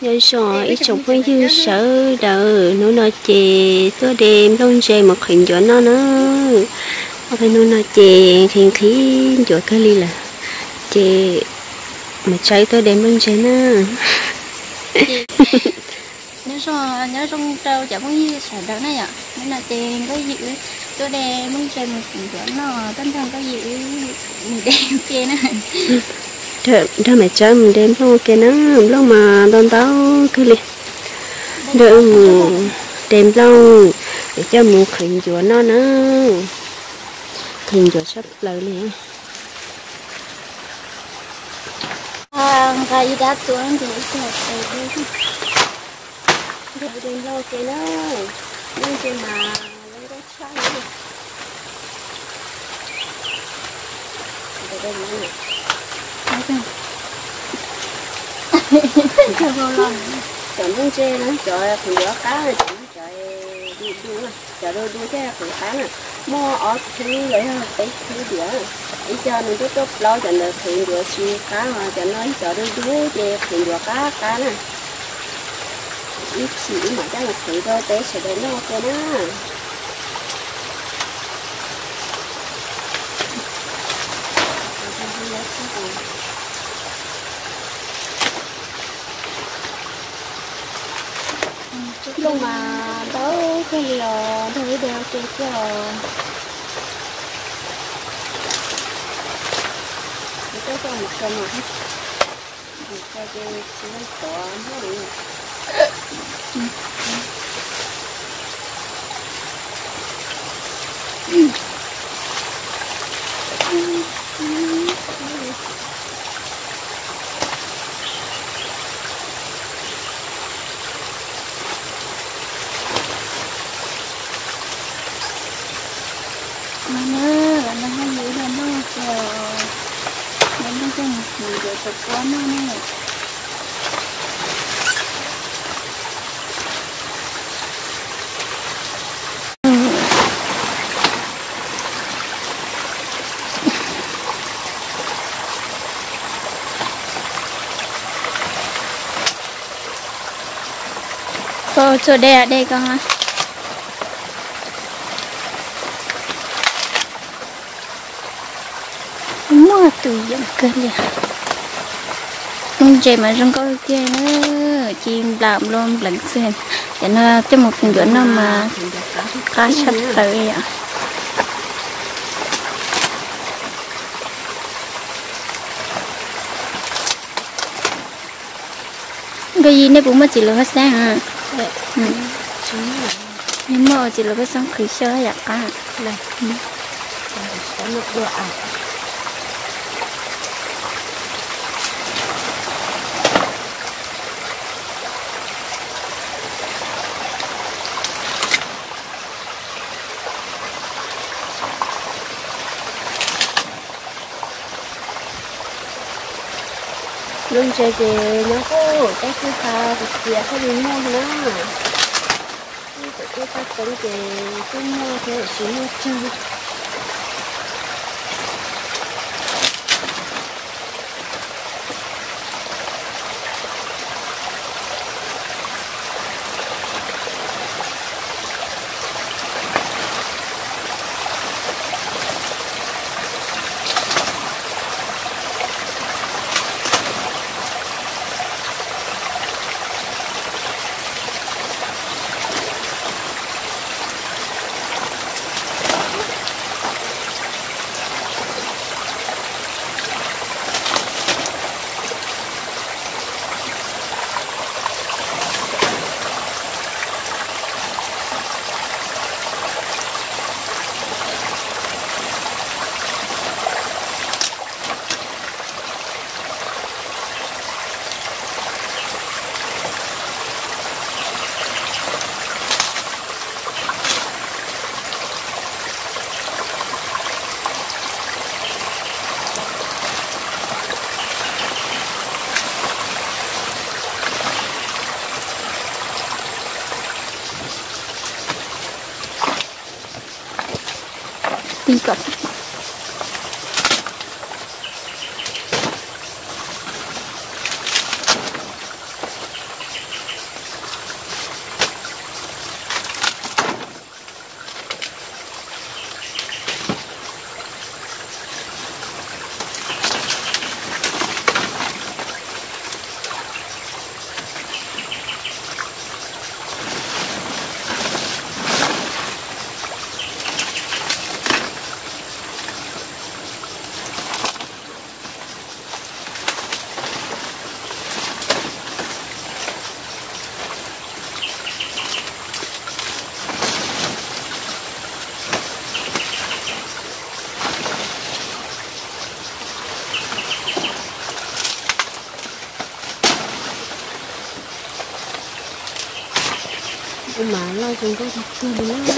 Nyob zoo ib tsoom phooj ywg sawv daws, hnub no ces tuaj de nplooj ntse mus qhwv ncuav noj na. Ob peb hnub no ces nqhis nqhis ncuav kawg li lawm, ces mus tsaib tuaj de nplooj ntse na. Nyob zoo, nyob zoo rau cov phooj ywg sawv daws na yom. Hnub no ces Nkauj Yim wb tuaj de nplooj ntse mus qhwv ncuav noj, tuaj nrog Nkauj Yim wb mus de ua ke na. Nrog Maiv Tsawb mus de nplooj ua ke na, nplooj mas ntau ntau kawg li. Nrog wb mus de nplooj, yuav coj mus qhwv ncuav noj na. Qhwv ncuav tshaj plaws li. Nqa ib dab tuaj ces ib tug qhwv, nrog wb de nplooj ua ke na. Nplooj ntse mas zoo nkauj tshaj li. Cov nplooj ntse na, cov qhwv ncuav qab, cov du du, cov du du thiaj qhwv qab na. Muaj ob thwv los yog peb thwv diam. Ib co nws tuaj tuaj plaub, cov ntawd qhwv ncuav tsis qab, cov no cov du du ces qhwv ncuav qab qab na. Ib chim wb mam coj mus qhwv rau peb sawv daws noj ua ke na. Nplooj mas ntau kawg li os, nrog wb de ua ke thiab os. Kuv coj koj mus tso mas, mus tso ces tsis leej tuav noj li. Los na, los nrog Nkauj Yim wb de nplooj ua ke os. De nplooj coj mus qhwv ncuav rau peb noj na. Koj txua de de koj. Muaj tus yeem kawg li. Nplooj ntse mas zoo nkauj tiag na, ci nplam nplo npleev xwb. Cov no coj mus qhwv ncuav noj mas qab tshaj plaws li yom. Nkauj Yim, nej puas muaj txiv lws paj xeeb? Yog muaj txiv lws paj xeeb qhwv xyaw yam qab. Nplooj ntse ces nyob puag peb kwj ha tias thiaj li muaj na. Peb kwj ha tseeb ces twb muaj thiab tsis muaj tsawg. Tij kom Ua mas loj zoo nkauj tiag tiag li na.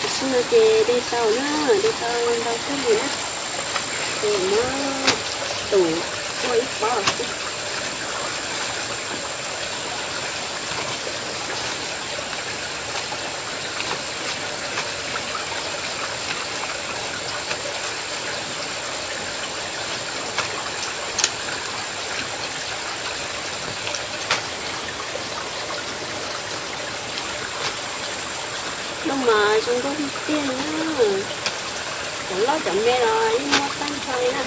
Tam sim no ces de tau na, de tau ntau kawg li na. Ces muab tus ua ib pob xwb. Loj mas zoo nkauj tiag tiag na. Cov loj cov me los yeej muaj tag nrho li na.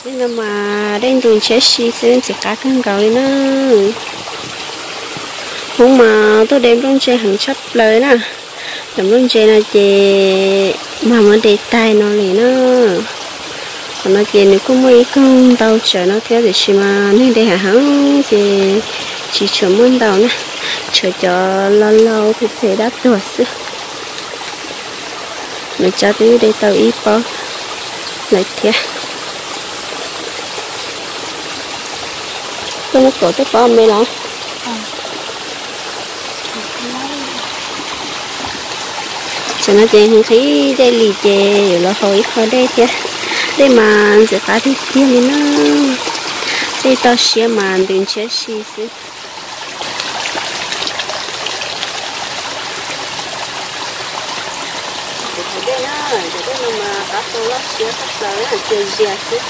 Peb no mas dej ntws ntshiab si xwb, ntxim qab kawg nkaus li na. Hmoob mas tuaj de nplooj ntse heev tshaj plaws na. Cov nplooj ntse no ces mag muab de tag no li na. Qhov no ces nws kuj muaj ib koog ntau tsawv no thiab tiam sis mas neeg de heev heev ces tsis tshua muaj ntau na, tshuav cov laus laus phem phem dab tuag xwb. Nws tsab twb de tau ib pob lawm thiab. Koj muab tuav tej pob me los? Tam no ces nqhis dej li ces yuav los haus ib qho dej thiab. Dej mas ntxim qab tiag tiag li na. Dej toj siab mas ntws ntshiab si xwb. Cov dej na, cov dej no mas qab tau loj siab tshaj plaws, cia zias xwb.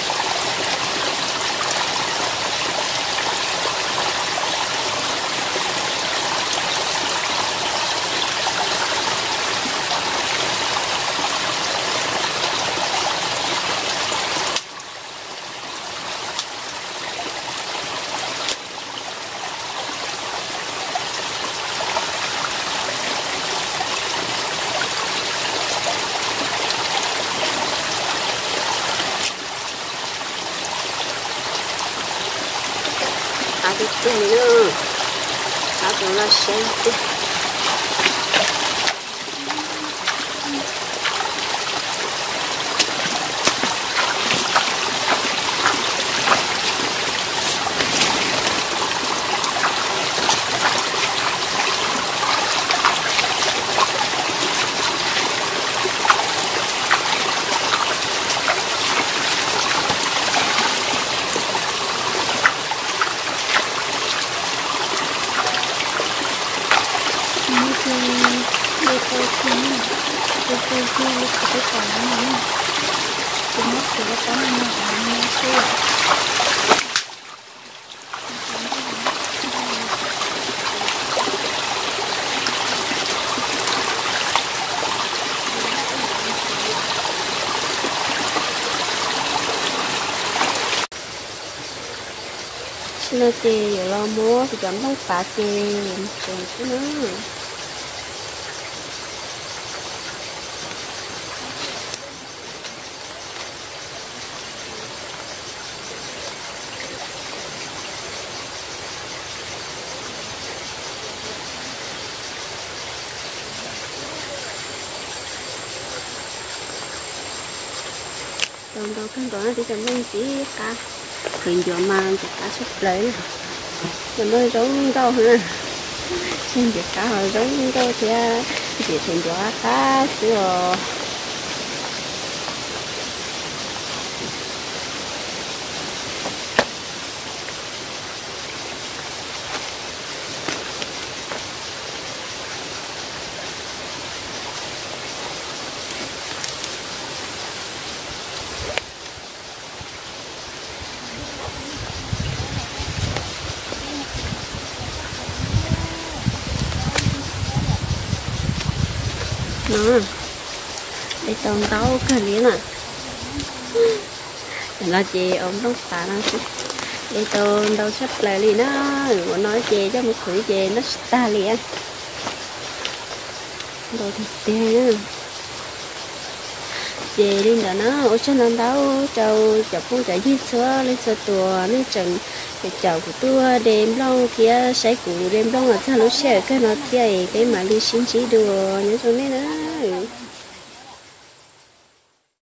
Qab tiag tiag li na, qab tau loj siab tiag. Tam sim no ces yuav los muab kuv cov nplooj pav ces tsev xwb na. Tau ntau kawg nkaus na, twb cov nplooj ntxim qab, thaum ncuav mas ntxim qab tshaj plaws na. Cov nplooj zoo nkauj na, ntxim qab ho zoo nkauj thiab, ntxim thaum ncuav qab xwb os. No, de tau ntau kawg li na. Tam no ces ua nplooj tav no xwb, de tau ntau tshaj plaws li na. Ua no ces coj mus qhwv ces noj tsis tag li. Ntau tiag tiag. Ces li ntawd na, ua tsaug ntau ntau rau cov phooj cov ywg txhua leej txhua tus nej tseem caum kuv tuaj de nplooj thiab saib kuv de nplooj los txog lub sij hawm kawg no thiab es peb mam li sib ntsib dua, nyob zoo nej na.